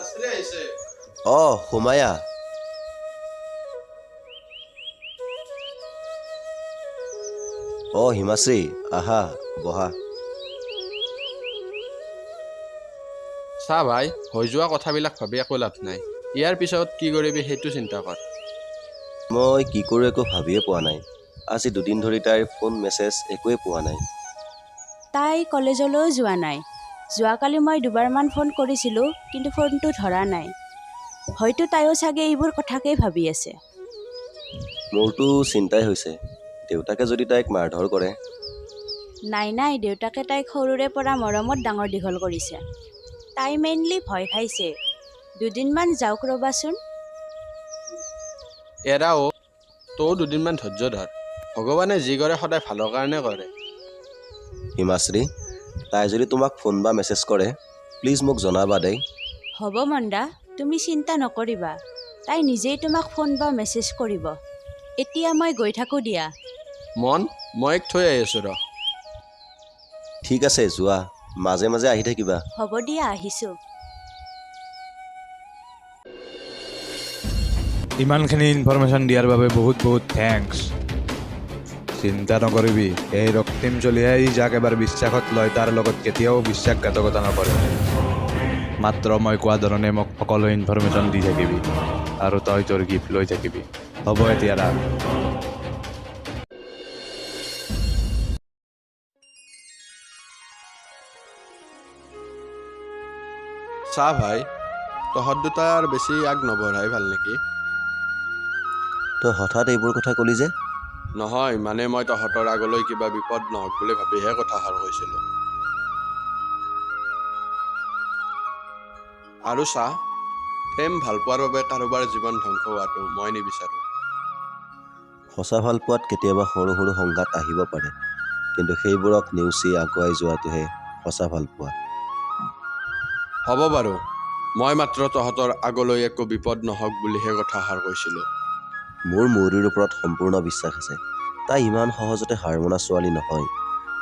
শাস্ত্ৰী আহিছে। অঁ, সোমাই আহ। অঁ হিমাশ্ৰী, আহা, বহা। চা ভাই, হৈ যোৱা কথাবিলাক ভাবি একো লাভ নাই। ইয়াৰ পিছত কি কৰিবি সেইটো চিন্তা কৰ। মই কি কৰোঁ একো ভাবিয়ে পোৱা নাই। আজি দুদিন ধৰি তাইৰ ফোন, মেছেজ একোৱেই পোৱা নাই। তাই কলেজলৈও যোৱা নাই। যোৱাকালি মই দুবাৰমান ফোন কৰিছিলোঁ, কিন্তু ফোনটো ধৰা নাই। হয়তো তাইও চাগে এইবোৰ কথাকেই ভাবি আছে। মোৰতো চিন্তাই হৈছে, দেউতাকে যদি তাইক মাৰধৰ কৰে। নাই নাই, দেউতাকে তাইক সৰুৰে পৰা মৰমত ডাঙৰ দীঘল কৰিছে। তাই মেইনলি ভয় খাইছে। দুদিনমান যাওক ৰ'বাচোন। এৰা অ', তয়ো দুদিনমান ধৈৰ্য ধৰ। ভগৱানে যি কৰে সদায় ভালৰ কাৰণে কৰে। হিমাশ্ৰী, তাই যদি তোমাক ফোন বা মেছেজ কৰে, প্লিজ মোক জনাবা দেই। হ'ব মন্দা, তুমি চিন্তা নকৰিবা। তাই নিজেই তোমাক ফোন বা মেছেজ কৰিব। এতিয়া মই গৈ থাকোঁ দিয়া। মন, মই এইক থৈ আহি আছোঁ ৰ। ঠিক আছে, যোৱা। মাজে মাজে আহি থাকিবা। হ'ব দিয়া, আহিছোঁ। ইমানখিনি ইনফৰমেশ্যন দিয়াৰ বাবে বহুত বহুত thanks. চিন্তা নকৰিবি, এই ৰক্তিম চলিহাই যাক এবাৰ বিশ্বাসত লয় তাৰ লগত কেতিয়াও বিশ্বাসঘাতকতা নকৰে। মাত্ৰ মই কোৱা ধৰণে মোক সকলো ইনফৰমেশ্যন দি থাকিবি আৰু তই তোৰ গিফ্ট লৈ থাকিবি। হ'ব, এতিয়া ৰাখ। চা ভাই, তহঁত দুটাৰ বেছি আগ নবঢ়াই ভাল নেকি? তই হঠাৎ এইবোৰ কথা ক'লি যে? নহয়, মানে মই তহঁতৰ আগলৈ কিবা বিপদ নহওক বুলি ভাবিহে কথাষাৰ কৈছিলোঁ। আৰু চা, প্ৰেম ভালপোৱাৰ বাবে কাৰোবাৰ জীৱন ধ্বংস হোৱাটো মই নিবিচাৰোঁ। সঁচা ভালপোৱাত কেতিয়াবা সৰু সৰু সংঘাত আহিব পাৰে, কিন্তু সেইবোৰক নেওচি আগুৱাই যোৱাটোহে সঁচা ভালপোৱা। হ'ব বাৰু, মই মাত্ৰ তহঁতৰ আগলৈ একো বিপদ নহওক বুলিহে কথাষাৰ কৈছিলোঁ। মোৰ ময়ূৰীৰ ওপৰত সম্পূৰ্ণ বিশ্বাস আছে। তাই ইমান সহজতে হাৰ মনা ছোৱালী নহয়।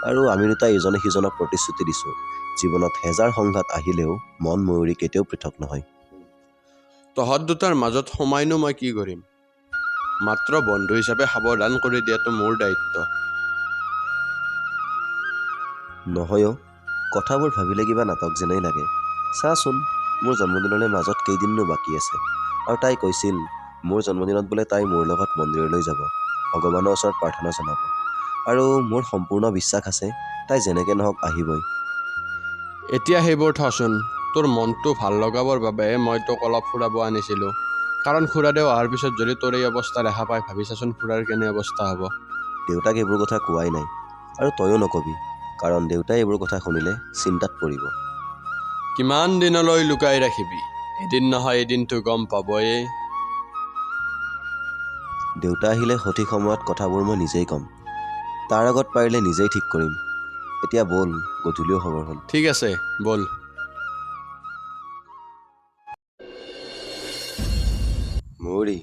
আৰু আমি দুটাই ইজনে সিজনক প্ৰতিশ্ৰুতি দিছোঁ, জীৱনত হেজাৰ সংঘাত আহিলেও মন ময়ূৰী কেতিয়াও পৃথক নহয়। তহঁত দুটাৰ মাজত সোমাইনো মই কি কৰিম? মাত্ৰ বন্ধু হিচাপে সাৱধান কৰি দিয়াটো মোৰ দায়িত্ব। নহয় অ', কথাবোৰ ভাবিলে কিবা নাটক যেনেই লাগে। চাচোন, মোৰ জন্মদিনলৈ মাজত কেইদিননো বাকী আছে, আৰু তাই কৈছিল মোৰ জন্মদিনত বোলে তাই মোৰ লগত মন্দিৰলৈ যাব, ভগৱানৰ ওচৰত প্ৰাৰ্থনা জনাব। আৰু মোৰ সম্পূৰ্ণ বিশ্বাস আছে, তাই যেনেকৈ নহওক আহিবই। এতিয়া সেইবোৰ থচোন। তোৰ মনটো ভাল লগাবৰ বাবে মই তোক অলপ ফুৰাব আনিছিলোঁ। কাৰণ খুৰাদেউ অহাৰ পিছত যদি তোৰ এই অৱস্থা দেখা পায়, ভাবি চাচোন খুৰাৰ কেনে অৱস্থা হ'ব। দেউতাক এইবোৰ কথা কোৱাই নাই, আৰু তয়ো নকবি, কাৰণ দেউতাই এইবোৰ কথা শুনিলে চিন্তাত পৰিব। কিমান দিনলৈ লুকাই ৰাখিবি? এদিন নহয় এদিনতো গম পাবয়ে। দেউতা আহিলে সঠিক সময়ত কথাবোৰ মই নিজেই ক'ম। তাৰ আগত পাৰিলে নিজেই ঠিক কৰিম। এতিয়া ব'ল, গধূলিও হ'বৰ হ'ল। ঠিক আছে, ব'ল। ময়ূৰী,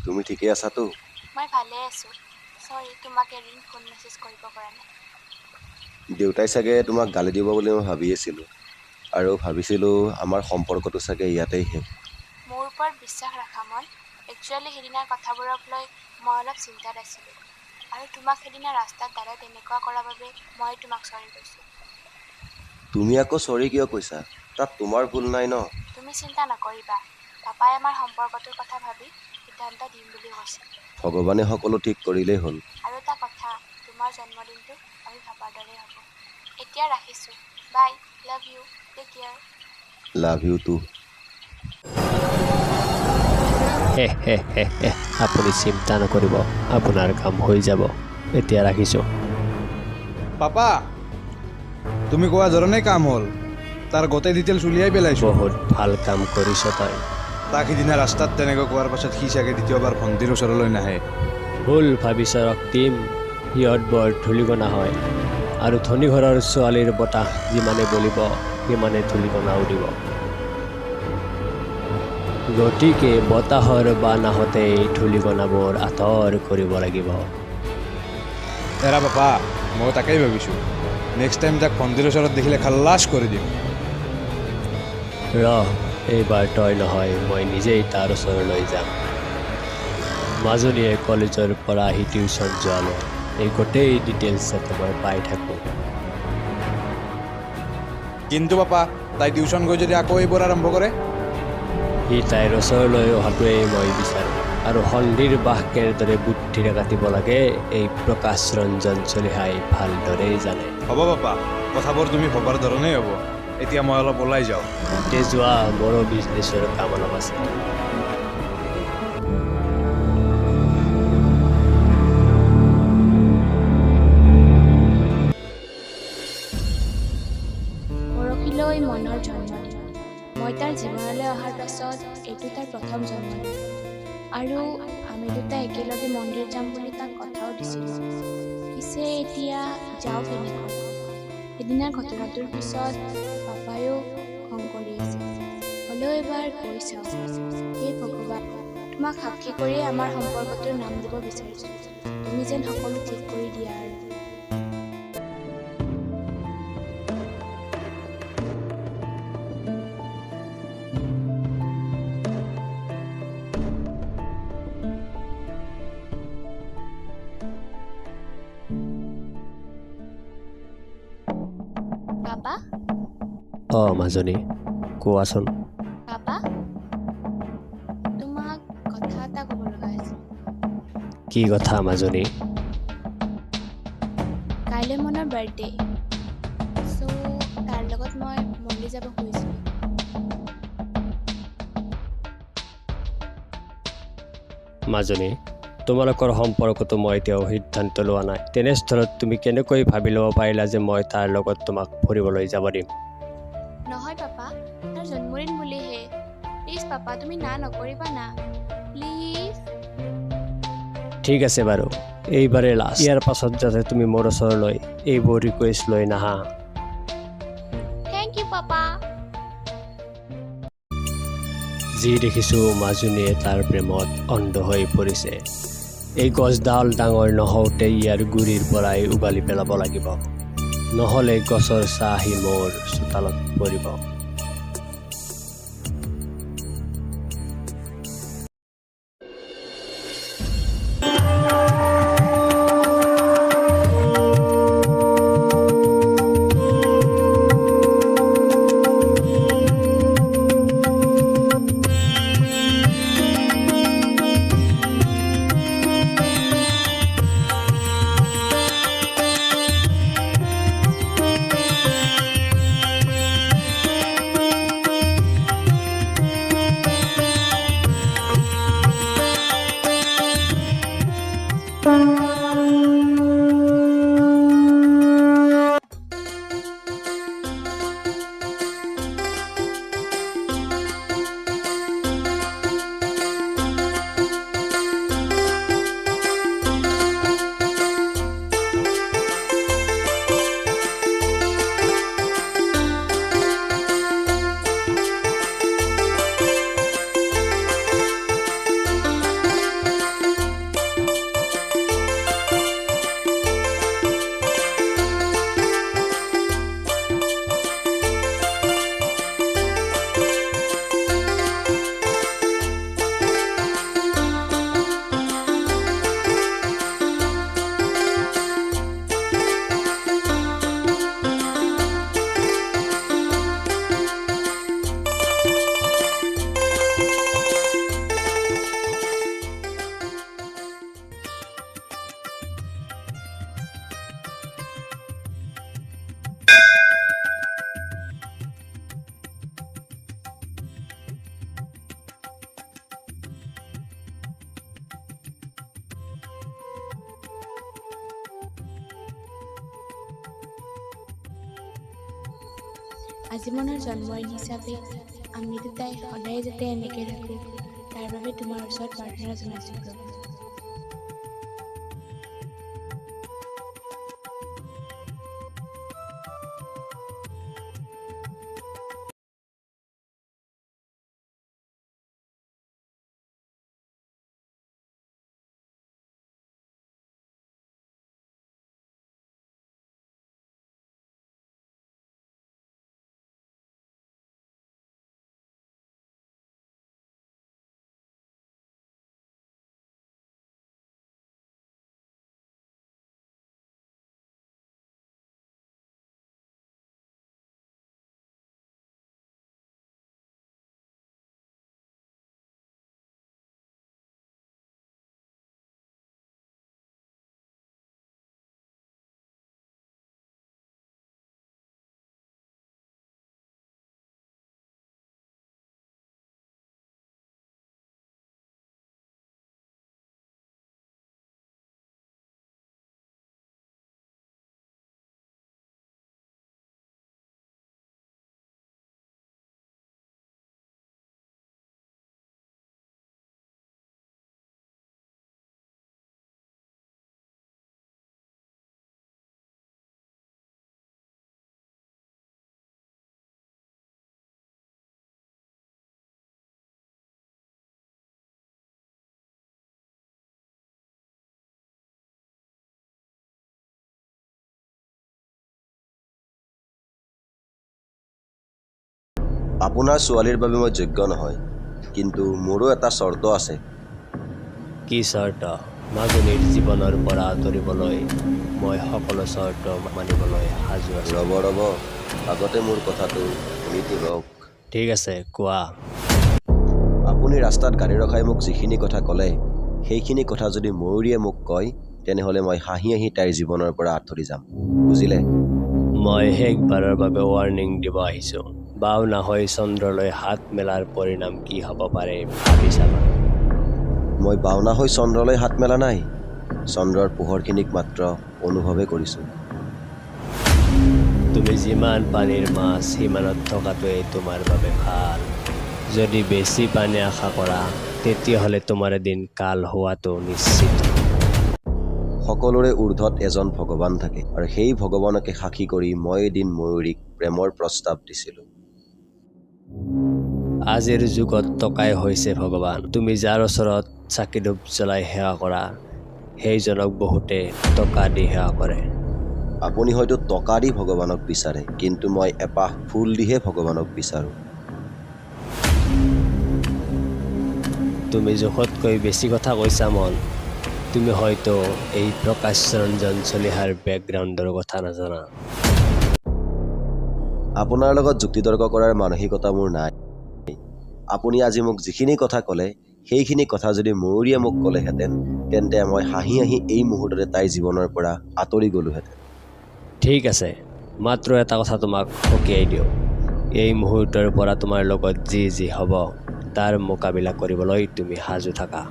তুমি ঠিকেই আছাতো? মই ভালে আছোঁ। চৰি, তোমাক এদিন ফোন মেছেজ কৰিব পৰা নাই। দেউতাই চাগে তোমাক গালি দিব বুলি মই ভাবি আছিলোঁ, আৰু ভাবিছিলোঁ আমাৰ সম্পৰ্কটো চাগে ইয়াতেই শেষ। মোৰ ওপৰত বিশ্বাস ৰাখা মন। একচুৱেলি সেইদিনাৰ কথাবোৰক লৈ মই অলপ চিন্তাত আছিলোঁ, আৰু তোমাক সেইদিনা ৰাস্তাত দাদাই তেনেকুৱা কৰাৰ বাবে মই তোমাক চৰি কৈছোঁ। তুমি আকৌ চৰি কিয় কৈছা? তাত তোমাৰ ভুল নাই ন। তুমি চিন্তা নকৰিবা, পাপাই আমাৰ সম্পৰ্কটোৰ কথা ভাবি সিদ্ধান্ত দিম বুলি কৈছে। ভগৱানে সকলো ঠিক কৰিলেই হ'ল। আৰু এটা কথা, তোমাৰ জন্মদিনটো আমি ভবাৰ দৰেই হ'ব। এতিয়া ৰাখিছোঁ, bye, love you, take care. Love you too. হে হে হে হে, আপুনি চিন্তা নকৰিব, আপোনাৰ কাম হৈ যাব। এতিয়া ৰাখিছোঁ। পাপা, তুমি কোৱা ধৰণেই কাম হ'ল। তাৰ গোটেই ডিটেইলছ উলিয়াই পেলাইছোঁ। বহুত ভাল কাম কৰিছ তই। তাক সিদিনা ৰাস্তাত তেনেকৈ কোৱাৰ পাছত সি চাগে দ্বিতীয়বাৰ ভণ্টিৰ ওচৰলৈ নাহে। ভুল ভাবিছ ৰক্তিম, সিহঁত বৰ ধূলিকণা হয়, আৰু ধনী ঘৰৰ ছোৱালীৰ বতাহ যিমানে বলিব সিমানে ধূলিকণা উৰিব। গতিকে বতাহৰ বান আহোঁতেই ধূলিকণাবোৰ আঁতৰ কৰিব লাগিব। এৰা পাপা, মই তাকেই ভাবিছোঁ। নেক্সট টাইম তাক ভণ্টিৰ ওচৰত দেখিলে খাল্লাছ কৰি দিম। ৰ, এইবাৰ তই নহয়, মই নিজেই তাৰ ওচৰলৈ যাম। মাজনীয়ে কলেজৰ পৰা আহি টিউশ্যন যোৱালৈ এই গোটেই ডিটেইলছ যাতে মই পাই থাকোঁ। কিন্তু পাপা, তাই টিউশ্যন গৈ যদি আকৌ এইবোৰ আৰম্ভ কৰে? সি তাইৰ ওচৰলৈ অহাটোৱেই মই বিচাৰোঁ। আৰু সন্ধিৰ বাহ কেনেদৰে বুদ্ধিৰে কাটিব লাগে এই প্ৰকাশ ৰঞ্জন চলিহাই ভালদৰেই জানে। হ'ব পাপা, কথাবোৰ তুমি ভবাৰ ধৰণেই হ'ব। এতিয়া মই অলপ ওলাই যাওঁ। তে যোৱা, মোৰো বিজনেছৰ কাম অলপ আছে। পৰহিলৈ মনৰ জন্মদিন। মই তাৰ জীৱনলৈ অহাৰ পাছত এইটো তাৰ প্ৰথম জন্মদিন। আৰু আমি দুটা একেলগে মন্দিৰ যাম বুলি তাক কথাও দিছিলোঁ। পিছে এতিয়া যাওঁ কেনেকৈ? সেইদিনাৰ ঘটনাটোৰ পিছত পাপায়ো খং কৰি আছে। হ'লেও এবাৰ গৈ চাওঁ। হে ভগৱান, তোমাক সাক্ষী কৰিয়ে আমাৰ সম্পৰ্কটোৰ নাম দিব বিচাৰিছোঁ। তুমি যেন সকলো ঠিক কৰি দিয়া আৰু। পাপা? অঁ মাজনী, কোৱাচোন। পাপা, তোমাক কথা এটা ক'ব লগা আছিল। কি কথা মাজনী? কাইলৈ মনৰ বাৰ্থডে, চ' তাৰ লগত মই মন্দিৰ যাব খুজিছিলোঁ। মাজনী, তোমালোকৰ সম্পৰ্কটো মই এতিয়াও সিদ্ধান্ত লোৱা নাই। তেনেস্থলত তুমি কেনেকৈ ভাবি ল'ব পাৰিলা যে মই তাৰ লগত তোমাক ফুৰিবলৈ যাব দিম? নহয় পাপা, তাৰ জন্মদিন বুলিহে। প্লিজ পাপা, তুমি না নকৰিবা না, প্লিজ। ঠিক আছে বাৰু, এইবাৰেই লাষ্ট। ইয়াৰ পাছত যাতে তুমি মোৰ ওচৰলৈ এইবোৰ ৰিকুৱেষ্ট লৈ নাহা। Thank U papa. যি দেখিছোঁ মাজনীয়ে তাৰ প্ৰেমত অন্ধ হৈ পৰিছে। এই গছডাল ডাঙৰ নহওঁতে ইয়াৰ গুৰিৰ পৰাই উভালি পেলাব লাগিব, নহ'লে গছৰ ছাঁ আহি মোৰ চোতালত পৰিব। আজি মনৰ জন্মদিন হিচাপে আমি দুটাই সদায় যাতে এনেকৈ থাকোঁ, তাৰ বাবে তোমাৰ ওচৰত প্ৰাৰ্থনা জনাইছোঁ প্ৰভু। আপোনাৰ ছোৱালীৰ বাবে মই যোগ্য নহয়, কিন্তু মোৰো এটা চৰ্ত আছে। কি চৰ্ত? মাজনীৰ জীৱনৰ পৰা আঁতৰিবলৈ মই সকলো চৰ্ত মানিবলৈ সাজু আছোঁ। ৰ'ব ৰ'ব, আগতে মোৰ কথাটো শুনিতো লওক। ঠিক আছে, কোৱা। আপুনি ৰাস্তাত গাড়ী ৰখাই মোক যিখিনি কথা ক'লে, সেইখিনি কথা যদি ময়ূৰীয়ে মোক কয়, তেনেহ'লে মই হাঁহি হাঁহি তাইৰ জীৱনৰ পৰা আঁতৰি যাম, বুজিলে? মই শেষবাৰৰ বাবে ৱাৰ্ণিং দিব আহিছোঁ। বাওনা হৈ চন্দ্ৰলৈ হাত মেলাৰ পৰিণাম কি হ'ব পাৰে ভাবি চাবা। মই বাওনা হৈ চন্দ্ৰলৈ হাত মেলা নাই, চন্দ্ৰৰ পোহৰখিনিক মাত্ৰ অনুভৱে কৰিছোঁ। তুমি যিমান পানীৰ মাছ, সিমানত থকাটোৱেই তোমাৰ বাবে ভাল। যদি বেছি পানী আশা কৰা, তেতিয়াহ'লে তোমাৰ এদিন কাল হোৱাটো নিশ্চিত। সকলোৰে ঊৰ্ধত এজন ভগৱান থাকে, আৰু সেই ভগৱানকে সাক্ষী কৰি মই এদিন ময়ূৰীক প্ৰেমৰ প্ৰস্তাৱ দিছিলোঁ। আজিৰ যুগত টকাই হৈছে ভগৱান। তুমি যাৰ ওচৰত চাকি ধূপ জ্বলাই সেৱা কৰা, সেইজনক বহুতে টকা দি সেৱা কৰে। আপুনি হয়তো টকা দি ভগৱানক বিচাৰে, কিন্তু মই এপাহ ফুল দিহে ভগৱানক বিচাৰোঁ। তুমি জোখতকৈ বেছি কথা কৈছা মন। তুমি হয়তো এই প্ৰকাশ ৰঞ্জন চলিহাৰ বেকগ্ৰাউণ্ডৰ কথা নাজানা। আপোনাৰ লগত যুক্তিতৰ্ক কৰাৰ মানসিকতা মোৰ নাই। আপুনি আজি মোক যিখিনি কথা ক'লে, সেইখিনি কথা যদি ময়ূৰীয়ে মোক ক'লেহেঁতেন, তেন্তে মই হাঁহি হাঁহি এই মুহূৰ্ততে তাইৰ জীৱনৰ পৰা আঁতৰি গ'লোহেঁতেন। ঠিক আছে, মাত্ৰ এটা কথা তোমাক সকীয়াই দিওঁ, এই মুহূৰ্তৰ পৰা তোমাৰ লগত যি যি হ'ব তাৰ মোকাবিলা কৰিবলৈ তুমি সাজু থাকা।